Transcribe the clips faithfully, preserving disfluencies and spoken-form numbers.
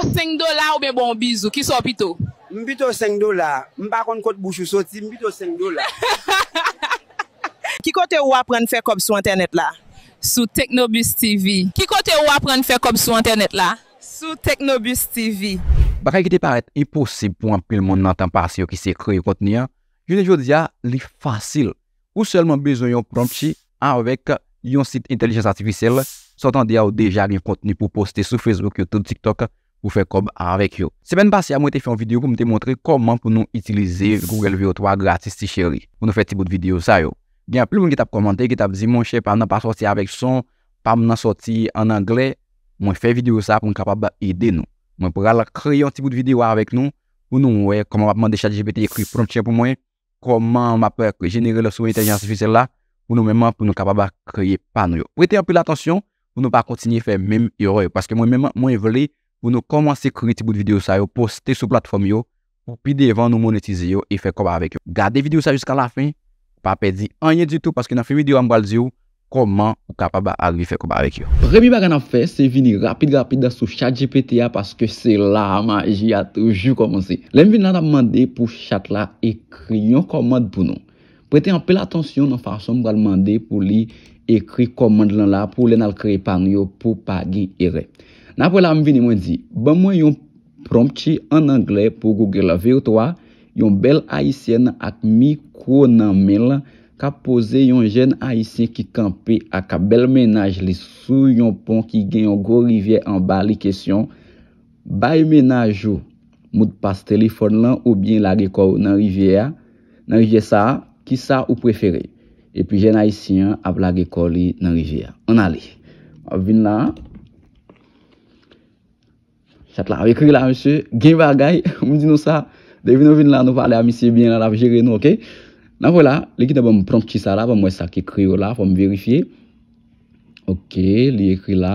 Senk dola oubyen ba w bizou, kisa w pito? M pito senk dola. M pa konn kot bouch ou soti, m pito senk dola. Ki kote ou aprann fè kòb sou entènèt la? Sou Tecnobus T V. Ki kote ou aprann fè kòb sou entènèt la? Sou Tecnobus T V. Bagay ki te parèt enposib pou anpil moun nan tan pase yo ki se kreye kontni an, jounen jodi a, li fasil. Ou sèlman bezwen yon prompt avèk yon sit entèlijans atifisyèl, sa w tande a ou deja gen kontni pou poste sou Facebook, YouTube, TikTok pou fè kòb avèk yo. Semèn pase a mwen te fè yon videyo pou m te montre kòman pou nou itilize Google V O twa gratis ti cheri pou nou fè ti bout videyo sa yo. Gen anpil moun ki t ap kòmante, ki t ap di monchè pa m nan pa sòti avèk son, pa m nan sòti an anglè. Mwen fè videyo sa pou m kapab ede nou. Mwen pral kreye yon ti bout videyo avèk nou pou nou wè kòman m ap mande ChatGPT ekri prompt pou mwen, kòman m ap jenere l sou entèlijans atifisyèl la pou nou menm pou nou kapab kreye pa nou yo. Prete anpil atansyon pou nou pa kontinye fè menm erè yo, paske mwen menm mwen vle pou nou kòmanse kreye ti bout videyo sa yo, poste sou platfòm yo pou pi devan nou monetize yo e fè kòb avèk yo. Gade videyo sa jiska lafen, pa pèdi anyen ditou paske nan fen videyo a m pral di w kòman ou kapab arive fè kòb avèk yo. Premye bagay n ap fè se vini rapid rapid sou ChatGPT a paske se la maji a toujou kòmanse. Lè m vin la n ap mande pou chat la ekri yon kòmand pou nou. Prete anpil atansyon nan fason m pral mande pou li ekri kòmand lan la pou lè n al kreye pa nou yo pou pa gen erè. N ap wè la m vini mwen di, ban mwen yon prompt an anglè pou Google V O twa, yon bèl ayisyèn ak mikwo nan men l k ap poze yon jèn ayisyen ki kanpe ak bèl mennaj li sou yon pon ki gen yon gwo rivyè anba li kesyon, bay mennaj ou modpas telefòn lan oubyen lage kò w nan rivyè a, nan rivyè sa a, kisa ou prefere? Epi jèn ayisyen an ap lage kò li nan rivyè a. Ann ale. M ap vin la. Chat la ap ekri la mesye, gen bagay, m di nou sa. Depi nou vin la nou pale a misye byen la, l ap jere nou, oke? N ap wè la, li gentan ban m prompt sa la, ban m wè sa k ekri yo la, fò m verifye. Oke, li ekri la.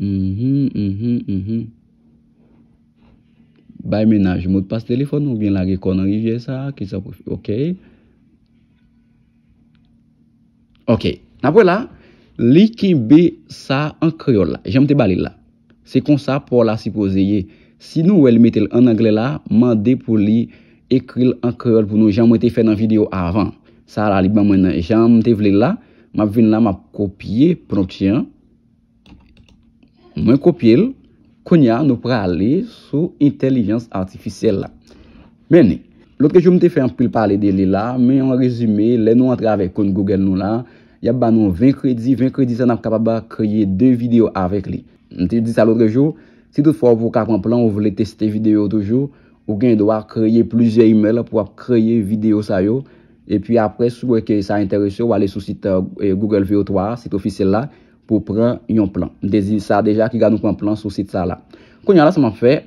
Mhm, mhm, mhm. Bay mennaj modpas telefòn oubyen lage kò nan rivyè sa, kisa pou fè? Oke. Oke. N ap wè la, li kenbe sa an kreyòl la, jan m te ba li l la. Se konsa pa w la sipoze ye. Si nou wè li mete l an anglè la, mande pou li ekri l an kreyòl pou nou, jan mwen te fè nan videyo avan. Sa la, li ban mwen nan jan m te vle l la. M ap vin la, m ap kopye prompt an. Mwen kopye l. Kounye a, nou prale sou entèlijans atifisyèl la. Men ni, lòt jou m te fè anpil pale de li la, men an rezime, lè nou antre avèk kont Google nou la, y ap ba nou ven kredi, ven kredi sa n ap kapab kreye de videyo avèk li. M te di sa lòt jou, si toutfwa ou poko ka pran plan, ou vle teste videyo toujou, ou gen dwa kreye plizyè email pou w ap kreye videyo sa yo. Epi apre, si w wè ke sa enterese w, w ale sou sit, eh, Google V O twa, sit ofisyèl la, pou w pran yon plan. M te di sa deja, ki gad nou pran plan sou sit sa la. Kounye a la, sa m ap fè,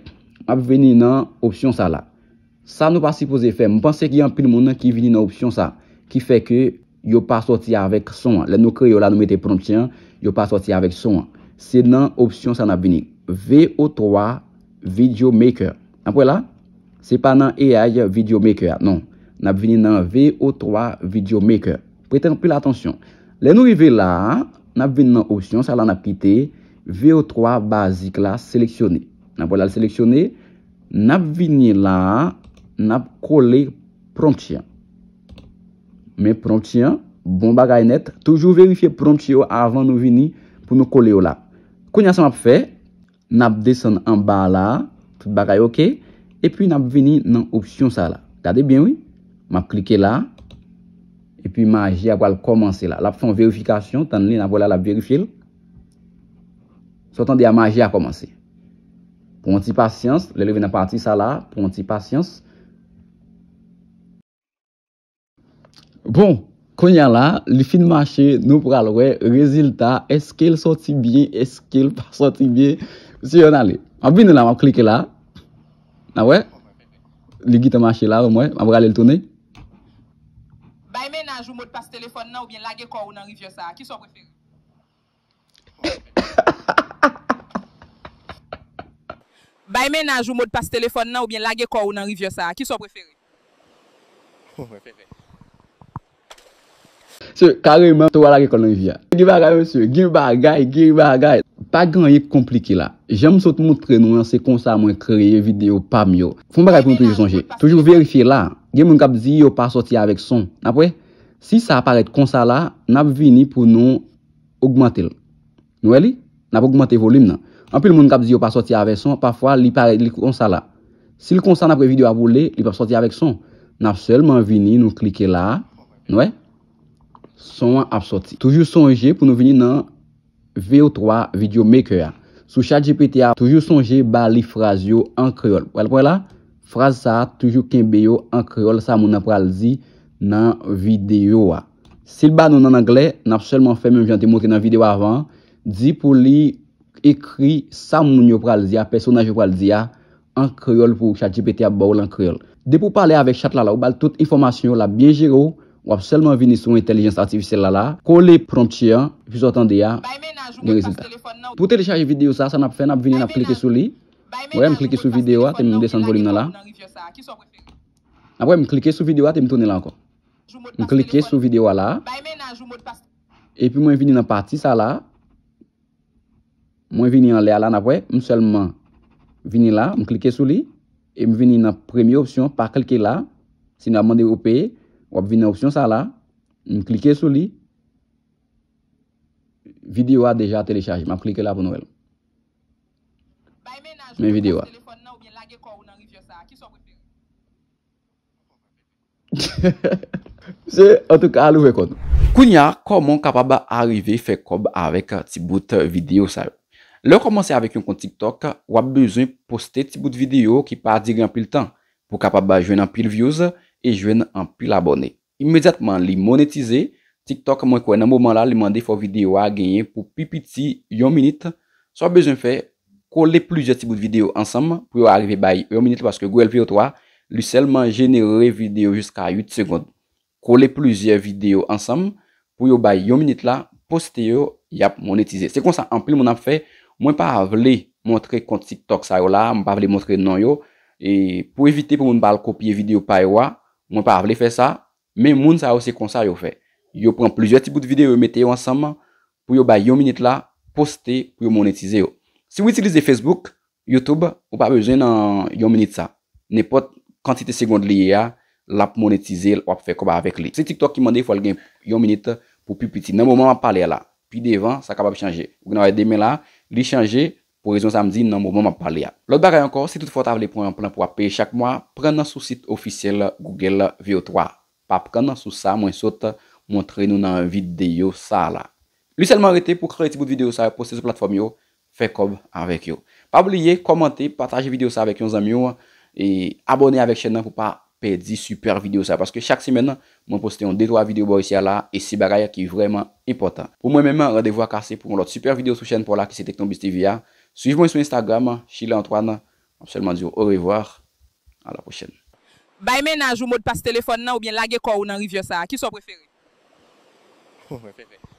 m ap vini nan opsyon sa la. Sa nou pa sipoze fè. M panse gen anpil moun ki vini nan opsyon sa, ki fè ke yo pa sòti avèk son an. Lè nou kreye yo la, nou mete prompt an, yo pa sòti avèk son an. Se nan opsyon sa n ap vini. V O twa Video Maker. N ap wè la? Se pa nan A I Video Maker a, non. N ap vini nan V O twa Video Maker. Prete anpil atansyon. Lè nou rive la a, n ap vin nan opsyon sa la, n ap kite V O twa bazik la seleksyone. N ap wè la l seleksyone. N ap vini la a, n ap kole prompt an. Men prompt an, bon bagay nèt. Toujou verifye prompt yo avan nou vini pou nou kole yo la. Kounye a sa m ap fè, n ap desann anba la, tout bagay oke. Epi n ap vini nan opsyon sa la. Gade byen wi. M ap klike la. Epi maji a pral kòmanse la. L ap fè yon verifikasyon, tann li, n ap wè la, l ap verifye l. Sa w tande a, maji a kòmanse. Pran yon ti pasyans, lè l rive nan pati sa la, pran yon ti pasyans. Bon, kounye a la, li fin mache, nou pral wè rezilta, èske l sòti byen, èske l pa sòti byen. Mesye, ann ale. M ap vini la, m ap klike la. N a wè? Li gentan mache la, w wè, m ap rale l tounen. Bay mennaj ou modpas telefòn nan oubyen lage kò w nan rivyè sa a. Kisa w prefere? Bay mennaj ou modpas telefòn nan oubyen lage kò w nan rivyè sa a. Kisa w prefere? Se kareman, to a lage kò l nan rivyè a. Gen bagay, mesye, gen bagay, gen bagay. Pa gen anyen k konplike la. Jan m sot montre nou an, se konsa mwen kreye videyo pa m yo. Fè yon bagay pou nou toujou sonje. Toujou verifye la. Gen moun k ap di yo pa sòti avèk son. N ap wè? Si sa parèt konsa la, n ap vini pou nou ogmante l. Nou wè li? N ap ogmante volim nan. Anpil moun k ap di yo pa sòti avèk son, pafwa li parèt li konsa la. Si l konsa, n ap wè videyo a boule, li p ap sòti avèk son. N ap sèlman vini, nou klike la a. Nou wè? Son an ap sòti. Toujou sonje pou nou vini nan V O twa Video Maker a. Sou ChatGPT a, toujou sonje ba li fraz yo an kreyòl. Pral pran la, fraz sa a, toujou kenbe yo an kreyòl, sa moun nan pral di nan videyo a. Si l ba nou nan anglè, n ap sèlman fè menm jan te montre nan videyo avan an, di pou li ekri sa moun yo pral di a, pèsonaj yo pral di a, an kreyòl pou ChatGPT ap ba w l an kreyòl. Depi w pale avèk chat la, la, ou ba l tout enfòmasyon yo, l ap byen jere w, w ap sèlman vini sou entèlijans atifisyèl la, la, kole prompt an, epi sa w tande a, gen rezilta. Pou telechaje videyo sa, sa n ap fè, n ap vini, n ap klike sou li. Wè, m klike sou videyo a, te m desann volim nan la. Apre, m klike sou videyo a, te m tounen la ankò. M klike sou videyo a la. Epi mwen vini nan pati sa la. Mwen vini anlè a la, n ap wè. M sèlman vini la, m klike sou li. E m vini nan premye opsyon, pa klike la. Sinon, ap mande ou peye. W ap vini nan opsyon sa la. M klike sou li. Videyo a deja telechaje. M ap klike la pou nou wè l. Men videyo a. Se, antouka, al ouvè kò nou. Kounye a, kòman w kapab arive fè kòb avèk ti bout videyo sa yo? Lè w kòmanse avèk yon kont TikTok, w ap bezwen poste ti bout videyo ki pa dire anpil tan pou w kapab jwenn anpil views e jwenn anpil abòne. Imedyatman li monetize, TikTok, mwen kwè nan moman la, li mande fò videyo a genyen pou pi piti yon minit. Sa w bezwen fè, kole plizyè ti bout videyo ansanm pou yo arive bay yon minit la, paske Google V O twa, li sèlman jenere videyo jiska uit segonn. Kole plizyè videyo ansanm pou yo bay yon minit la, poste yo, y ap monetize. Se konsa anpil moun ap fè. Mwen pa vle montre kont TikTok sa yo la, mwen pa vle montre non yo. E pou evite pou moun pa al kopye videyo pa yo a, mwen pa vle fè sa. Men moun sa yo se konsa yo fè. Yo pran plizyè ti bout videyo, yo mete yo ansanm pou yo bay yon minit la, poste pou yo monetize yo. Si w itilize Facebook, YouTube, ou pa bezwen nan yon minit sa. Nenpòt kantite segonn li ye a, l ap monetize l, w ap fè kòb avèk li. Se TikTok ki mande fò l gen yon minit pou pi piti. Nan moman m ap pale a la, pi devan, sa kapab chanje. Ou gen wè demen la, li chanje pou rezon sa m di nan moman m ap pale a. Lòt bagay ankò, si toutfwa w ta vle pran yon plan pou w ap peye chak mwa, pran nan sou sit ofisyèl Google V O twa. Pa pran nan sou sa mwen sot montre nou nan videyo sa la. Li sèlman rete pou kreye ti bout videyo sa yo, poste sou platfòm yo, fè kòb avèk yo. Pa bliye kòmante, pataje videyo sa avèk yon zanmi w, e abòne avèk chèn nan pou pa pèdi sipè videyo sa yo. Paske chak semèn, mwen poste yon de twa videyo bò isi a la, e se bagay ki vrèman enpòtan. Pou mwen menm, randevou a kase pou yon lòt sipè videyo sou chèn pa w la ki se Tecnobuzz T V a. Swiv mwen sou Instagram, Chilè Antoine. M ap sèlman di w orevwa. A la pwochèn. Bay mennaj ou modpas telefòn nan oubyen lage kò w nan rivyè sa a. Kisa w prefere? Mwen prefere.